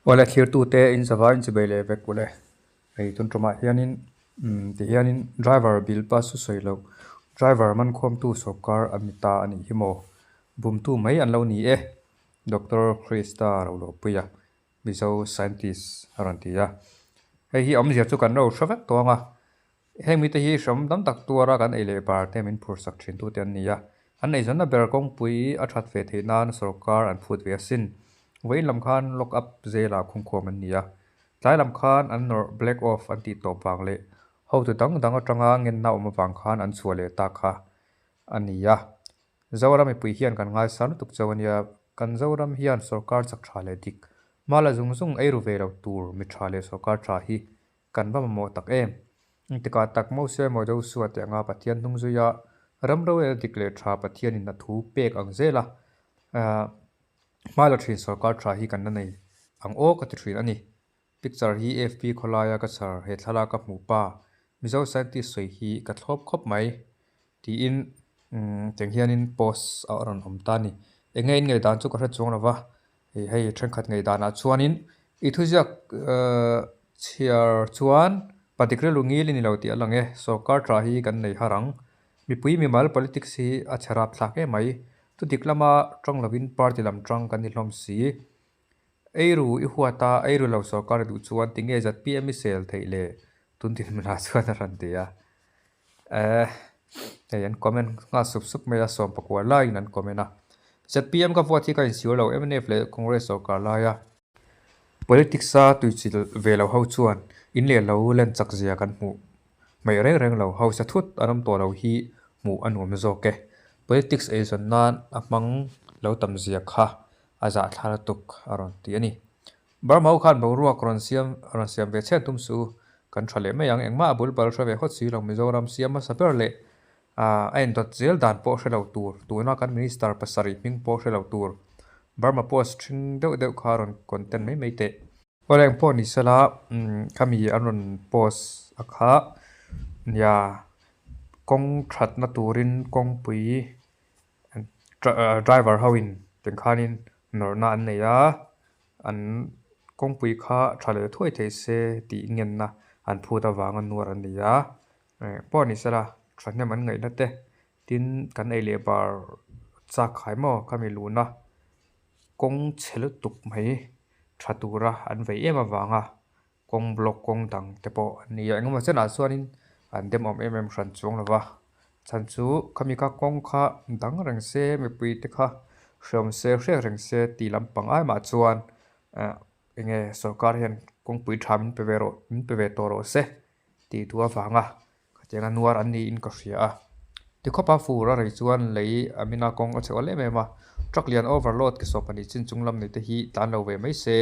Awle thlirtute in zavai in chibei leh vek ule. Hei tun tumah hianin umm ti hianin driver bill pass chu sawi loh driver man khawmtu sawrkar an ni ta a nih hi maw. Bumtu mai an lo ni e. Doctor Krista Roluahpuia Mizo scientist a rawn ti a. Hei hi awmzia chu kan ro hre vek tawh ang a. Heng mite hi hram tam tak tuara kan ei leh bar te min phursak thin tute an ni a, an eizawnna ber kawngpui a that ve theih nan sawrkar an phut ve asin. Vawiin lam khan lock up zelah khungkhawm an ni a, tlai lam khan an nawrh black off an tih tawp vang leh hotu dang dang atanga ngenna awm avang khan an chhuah leh ta kha a ni a. Zoram mipui hian kan ngaisang lutuk chauh a nia, kan Zoram hian sawrkar chak tha leh dik, hmala zung zung ei ru ve lo tur mi tha leh sawrkar tha hi Kan va mamawh tak em? Engtikah tak Mose emaw Josua te anga Pathian hnung zuia ram rorel dik leh tha Pathianin a thu pek ang zela hma la thin sawrkar tha hi kan la nei ang aw ka ti thin a ni. Picture hi AFP khawlaia ka chhar he thlalak ka hmuh pa Mizo scientist sawi hi ka thlawp khawp mai tiin tiang hianin post a rawn awm ta a ni. Eng nge in ngaihdan chu ka hre chuang lo va, Hei hei thenkhat ngei danah chuanin i thuziak chhiar chuan patik rilru ngil i ni lo tih a lang e. Sawrkar tha hi kan nei har ang. Mipui mimal politics hi a chhe rap thlak em mai. Thudik lama tang lovin party lam tang kan ni hlawm si. Eiru i huat a, eiru lo sawrkar i duh chuan tinge ZPM i sel theih le? Tun dinhmunah chuan a rawn ti a. Eh, hei an comment nghal sup sup mai a, sawm pakua laiin an comment a. ZPM ka vote hi ka insiur lo, mnf leh Congress sawrkar laia politics a tuichilh ve lo ho chuan in leh lo len chak zia kan hmuh hmaih reng reng lo, hausa thut an awm tawh lo hi hmuh a nuam zawk e. Politics eizawn nan a hmang lo tam zia kha a zahthla lutuk a rawn ti a ni. Burma ho khan boruak rawn siam rawn siam ve chhen tum suh u, kan tha leh mai ang, engmah a bul bal hre ve hawt si lo, Mizoram siam hmasa ber leh a indawt zel dan pawh hre lo tur, tuna kan Minister pasarih hming pawh hre lo tur, Burma post ṭhing deuh deuh kha rawn content mai mai teh. Aw leng pawh ni sela khami an rawn post a kha nia kawng thatna turin kawngpui driver ho in tiangkhanin nawrhna an nei a. An kawngpui kha tha leh thuai thei se tih ngenna an phut avanga nuar an ni a, pawh ni sela thahnem an ngaihna te tin kan ei leh bar chak khai maw khami luhna kawng chhe lutuk mai tha tura an vei em avanga kawng block kawng dang te pawh an ni a engemaw chenah chuanin an demawm em em hran chuang lo va chhan chu khami kha kawng kha dang reng se mipui te kha hreawm se hriat reng se tih lampang ai mah chuan ah enge sawrkar hian kawngpui tha min pe ve rawh min pe ve tawh rawh se tih duh avanga Khatianga nuar an niin ka hria a. Tikhawpa fur a rei chuan lei a mina kawng a chhe awl em em a. Truck lian overload ke sawp anih chin chung lam nei te hi tlan lo ve mai se.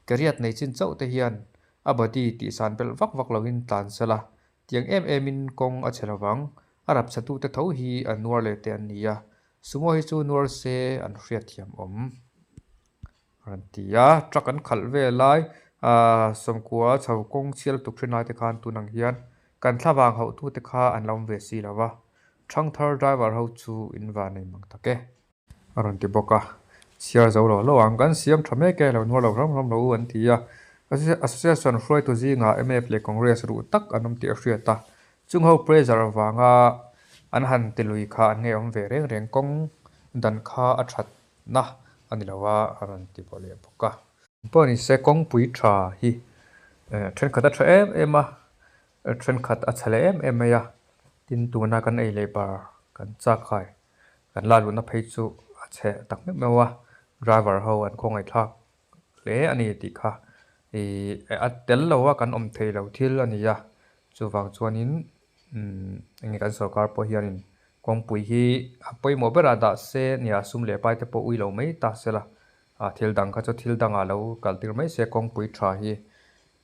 Ke riat nei chin chauh te hian a body tih san belh vak vak loin tlan sela. Tiang em emin kawng a chhe lovang. A rap chhe tute tho hi a nuar leh te an ni a. Sumo hi chu nuar se an hriatthiam awm. A rawn ti a, truck an khalh vel lai ahh sawmkua chho kawng chhial tuk hrin lai te khan tun ang hian kan thla vang hauh tu te kha an lo awm ve si lo va, thangthar driver ho chu in van nei mang tak e. A rawn ti bawk a, chhiar zo lo lo ang kan siam tha mek e, lo nuar lo ram ram lo u an ti a, Association hruaitu zingah mnf leh Congress ruh tak an awm tih a hriat a, chung ho pressure avanga an han ti lui kha an ngeiawm ve reng reng kawng dan kha a that na a ni lo a, a rawn ti pawh leh bawk a. Pawh ni se kawngpui tha hi thenkhat a tha em em a, thenkhat a chhe leh em em mai a, tin tuna kan ei leh bar kan chak khai kan la luhna phei chu a chhe tak meuh meuh a, driver ho an khawngaihthlak hle a ni tih kha ih a tel lo a kan awm thei lo thil a ni a, chuvang chuanin umm enge kan sorkar pawh hianin kawngpui hi a pawimawh berah dah se nia sum leh pai te pawh ui lo mai ta sela ah thil dang kha chu thil dangah lo kal tir mai se kawngpui tha hi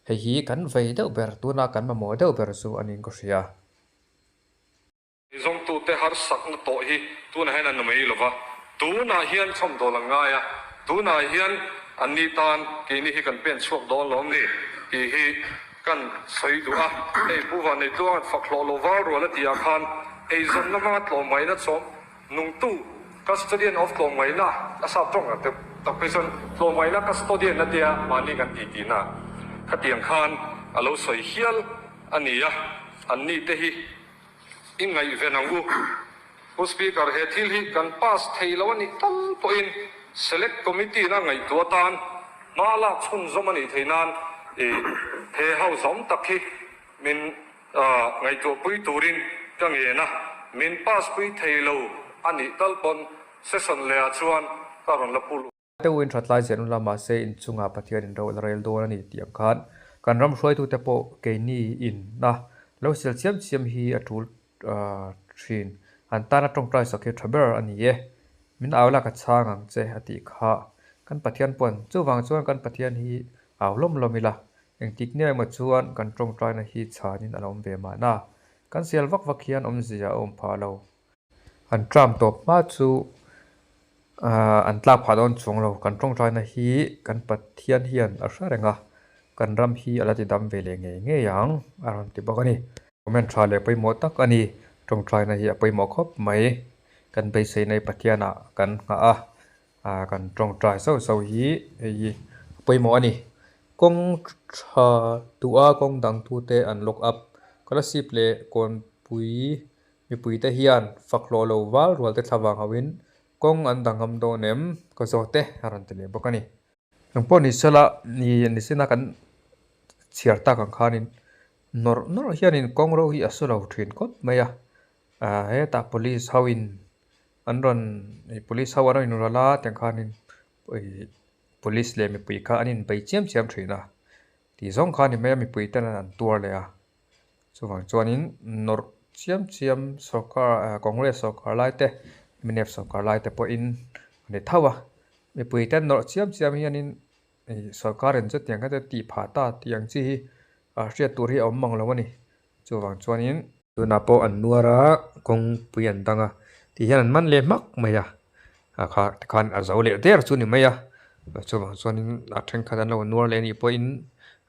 hei hi kan vei deuh ber tuna kan mamawh deuh ber chu a niin ka hria. Zawngtute harsakna tawh hi tunah hian an awm ei lova, tunah hian chhawmdawl an ngai a, tunah hian anni tan keini hi kan pen chhuak dawn lawm ni tih hi kan sawi duh a. Hei Pu Vanneitluanga'n fak hlawh lo val rual a tih ah khan eizawnna hmanga tlawmngaihna chawm nungtu, custodian of tlawmngaihna, a sap tawng ang te. Tak phei chuan tlawmngaihna custodian a tia mahni kan tih tihna khatiang khan a lo sawi hial a ni a, anni te hi i ngaihven ang u. Pu Speaker, he thil hi kan pass thei lo a nih tal pawhin Select Committee na ngaihtuah atan hma lak chhunzawm a nih theih nan i he house awm tak hi min ngaihtuahpui turin ka ngen a, min pass pui thei lo a nih tal pawn Session lehah chuan ka rawn la pu luh. Deuh in thatlai zel ula mahse inchungah Pathian in ro la rel dawn a ni tih ang khan kan ram hruaitute pawh keini in a lo sel chiam chiam hi a tul thin. An tana tawngtai sak hi tha ber a ni e. Min au la ka chhang ang che a tih kha kan Pathian pawn chuvang chuan kan Pathian hi au lawm lawm ila engtik nge emaw chuan kan tawngtaina hi chhanin a lo awm ve mahna. Kan sel vak vak hian awmzia a awm phah lo. An tram tawp hma chu an tlak phah dawn chuang lo. Kan tawngtaina hi kan Pathian hian a hre reng a, kan ram hi a la ti dam ve leh ngei ngei ang a rawn ti bawk a ni. Comment tha leh pawimawh tak a ni. Tawngtaina hi a pawimawh khawp mai. Kan beiseina hi Pathianah kan nghah a, kan tawngtai sauh sauh hi hei hi a pawimawh a ni. Kawng tha duha kawng dangtute an lock up. Scholarship leh kawnpui Mipuite hian fak hlawh lo val rual te thla vang hoin kawng an dang ngam dawn em? Ka zawt e, a rawn ti leh bawk a ni. Eng pawh ni sela, ni nisina kan chhiar tak ang khanin nawrh nawrh hianin kawng ro hi a su lo thin khawp mai a. Hetah police hoin an rawn, police ho an rawn inrawlh a, tiang khanin police leh mipui kha an inbei chiam chiam thin a. Tih zawng kha a ni mai a, mipui ten an tuar leh a. Chuvang chuanin nawrh chiam chiam sorkar Congress sorkar lai te mnf sorkar lai te pawhin a ni tho a, mipui te nawrh chiam chiam hianin ih sorkarin chutiang kha chu tih phah ta tih ang chi hi hriat tur hi a awm mang lo a ni. Chuvang chuanin tunah pawh an nuar a, kawngpui an dang a tih hian an man leh hmak mai a, a kha tikhan a zo leh der chu a ni mai a, chuvang chuanin a thenkhat an lo nuar leh anih pawhin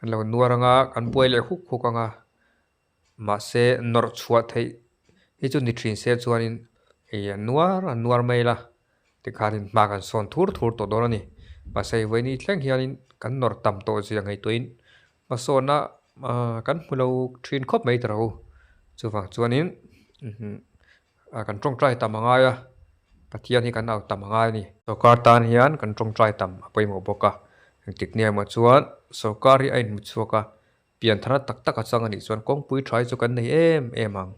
an lo nuar anga an buai leh huk huk anga mahse nawrh chhuah theih hi chu ni thin se chuanin hei a nuar a nuar mai la tikhanin hma kan sawn thur thur tawh dawn a ni mahse hei vawiin thleng hianin kan nawrh tam tawh zia ngaihtuahin hmasawnna kan hmu lo thin khawp mai ta ro chuvang chuanin kan tawngtai tam a ngai a Pathian hi kan au tam a ngai a ni. Sorkar tan hian kan tawngtai tam a pawimawh bawk a, engtik nia emaw chuan sorkar hi a inhmu chhuak a, pian thar tak tak a chang a nih chuan kawngpui tha hi chu kan nei em em ang.